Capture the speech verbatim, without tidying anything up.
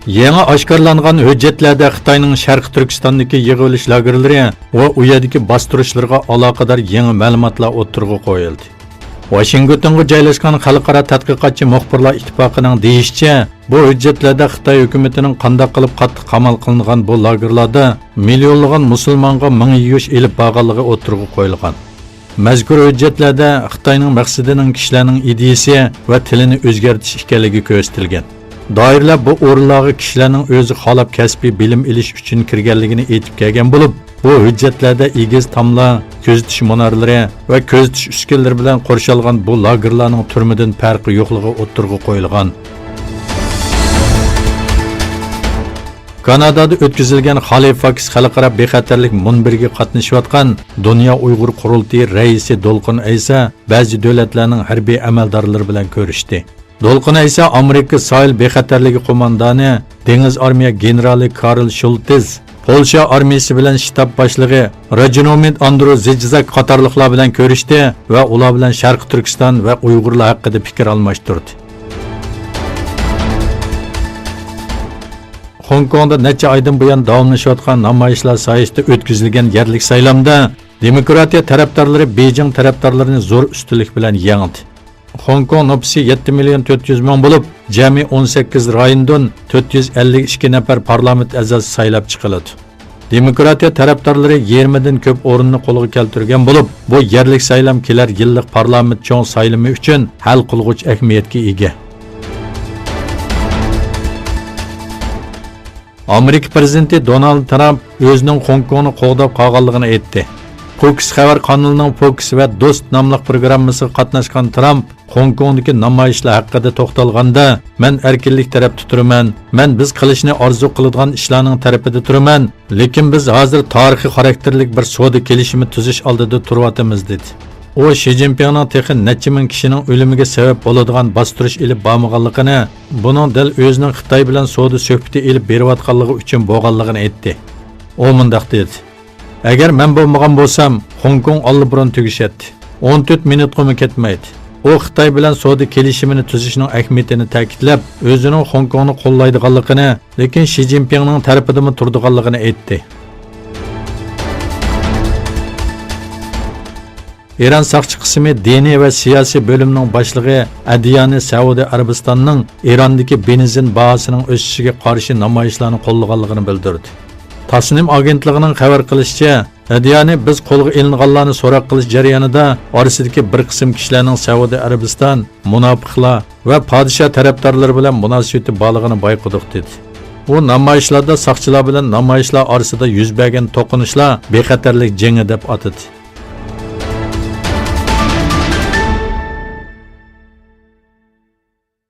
يېڭى ئاشكارىلانغان ھۆججەتلەردە خىتاينىڭ شەرقىي تۈركىستاندىكى يىغىۋېلىش لاگېرلىرى ۋە ئۇ يەردىكى باستۇرۇشلىرىغا ئالاقىدار يېڭى مەلۇماتلار ئوتتۇرىغا قويۇلدى. ۋاشىنگتونغا جايلاشقان خەلقئارا تەتقىقاتچى مۇخبىرلار ئىتتىپاقىنىڭ دېيىشىچە، بۇ ھۆججەتلەردە خىتاي ھۆكۈمىتىنىڭ قانداق قىلىپ قاتتىق قامال قىلىنغان بۇ لاگېرلاردا مىليونلىغان مۇسۇلمانغا مېڭە يۇيۇش ئېلىپ بارغانلىقى ئوتتۇرىغا قويۇلغان. مەزكۇر ھۆججەتلەردە خىتاينىڭ مەقسىتىنىڭ كىشىلەرنىڭ ئىدىيىسى ۋە تىلىنى ئۆزگەرتىش ئىكەنلىكى كۆرسىتىلگەن. دائىرىلەر بۇ ئورۇنلارغا كىشىلەرنىڭ ئۆزى خالاپ كەسپىي بىلىم ئېلىش ئۈچۈن كىرگەنلىكىنى ئېيتىپ كەلگەن بولۇپ، بۇ ھۆججەتلەردە ئېگىز تاملار، كۆزىتىش مۇنارلىرى ۋە كۆزىتىش ئۈسكۈنىلىرى بىلەن قورشالغان بۇ لاگېرلارنىڭ تۈرمىدىن پەرقى يوقلۇقى ئوتتۇرىغا قويۇلغان. كانادادا ئۆتكۈزۈلگەن خالىفاكس خەلقئارا بىخەتەرلىك مۇنبىرىگە قاتنىشىۋاتقان دۇنيا ئۇيغۇر قۇرۇلتىيى رەئىسى دولقۇن ئەيسا بەزى دۆلەتلەرنىڭ ھەربىي ئەمەلدارلىرى بىلەن كۆرۈشتى. دولقۇن ئەيسا ئامېرىكا ساھىل بىخەتەرلىكى قوماندانى، دېڭىز ئارمىيە گېنېرالى كارل شولتىز، پولشا ئارمىيىسى بىلەن شتاب باشلىقى راجنومىد ئاندرو زىجزاك قاتارلىقلار بىلەن كۆرۈشتى ۋە ئۇلار بىلەن شەرقىي تۈركىستان ۋە ئۇيغۇرلار ھەققىدە پىكىر ئالماشتۇردى. خوڭكوڭدا نەچچە ئايدىن بۇيان داۋاملىشىۋاتقان نامايىشلار سايىسىدا ئۆتكۈزۈلگەن يەرلىك سايلامدا دېموكراتىيە تەرەپدارلىرى بېيجىڭ تەرەپدارلىرىنى زور ئۈستۈنلۈك بىلەن يېڭدى. خوڭكوڭ نوپۇسى يەتتە مىليون تۆت يۈز مىڭ بولۇپ، جەمئىي ئون سەككىز رايوندىن تۆت يۈز ئەللىك ئىككى نەپەر پارلامېنت ئەزاسى سايلاپ چىقىلىدۇ. دېموكراتىيە تەرەپدارلىرى يېرىمىدىن كۆپ ئورۇننى قولغا كەلتۈرگەن بولۇپ، بۇ يەرلىك سايلام كېلەر يىللىق پارلامېنت چوڭ سايلىمى ئۈچۈن ھەل قىلغۇچ ئەھمىيەتكە ئىگە. ئامېرىكا پىرېزىدېنتى دونالد ترامپ ئۆزىنىڭ خوڭكوڭنى قوغداپ قالغانلىقىنى ئېيتتى. فوكس خەۋەر قانىلىنىڭ فوكس ۋە دوست ناملىق پروگراممىسىغا قاتناشقان ترامپ خوڭكوڭدىكى نامايىشلار ھەققىدە توختالغاندا، مەن ئەركىنلىك تەرەپتە تۇرىمەن، مەن بىز قىلىشنى ئارزۇ قىلىدىغان ئىشلارنىڭ تەرىپىدە تۇرىمەن، لېكىن بىز ھازىر تارىخىي خاراكتېرلىك بىر سودا كېلىشىمى تۈزۈش ئالدىدا تۇرۇۋاتىمىز، دېدى. ئۇ شى جىنپىڭنىڭ تېخى نەچچە مىڭ كىشىنىڭ ئۆلۈمىگە سەۋەب بولىدىغان باستۇرۇش ئېلىپ بارمىغانلىقىنى، بۇنىڭ دەل ئۆزىنىڭ خىتاي بىلەن سودا سۆھبىتى ئېلىپ بېرىۋاتقانلىقى ئۈچۈن بولغانلىقىنى ئېيتتى. ئۇ مۇنداق دېدى، ئەگەر مەن بولمىغان بولسام، خوڭكوڭ ئاللىبۇرۇن تۈگىشەتتى. ئون تۆت مىنۇتقىمۇ كەتمەيدۇ. ئۇ خىتاي بىلەن سودا كېلىشىمىنى تۈزۈشنىڭ ئەھمىيىتىنى تەكىتلەپ، ئۆزىنىڭ خوڭكوڭنى قوللايدىغانلىقىنى، لېكىن شى جىنپىڭنىڭ تەرىپىدىمۇ تۇرىدىغانلىقىنى ئېيتتى. ئىران ساقچى قىسمى دىنىي ۋە سىياسىي بۆلۈمنىڭ باشلىقى ئەديانى سەئۇدى ئەرەبىستاننىڭ ئىراندىكى بېنزىن باھاسىنىڭ ئۆسۈشىگە قارشى نامايىشلارنى قوللىغانلىقىنى بىلدۈردى. تاسنىم ئاگېنتلىقىنىڭ خەۋەر قىلىشىچە، ئەديانى بىز قولغا ئېلىنغانلارنى سوراق قىلىش جەريانىدا ئارىسىدىكى بىر قىسىم كىشىلەرنىڭ سەئۇدى ئەرەبىستان، مۇناپىقلار ۋە پادىشاھ تەرەپدارلىرى بىلەن مۇناسىۋىتى بارلىقىنى بايقىدۇق، دېدى. ئۇ نامايىشلاردا ساقچىلار بىلەن نامايىشلار ئارىسىدا يۈز بەرگەن توقۇنۇشلار بىخەتەرلىك جېڭى دەپ ئاتىدى.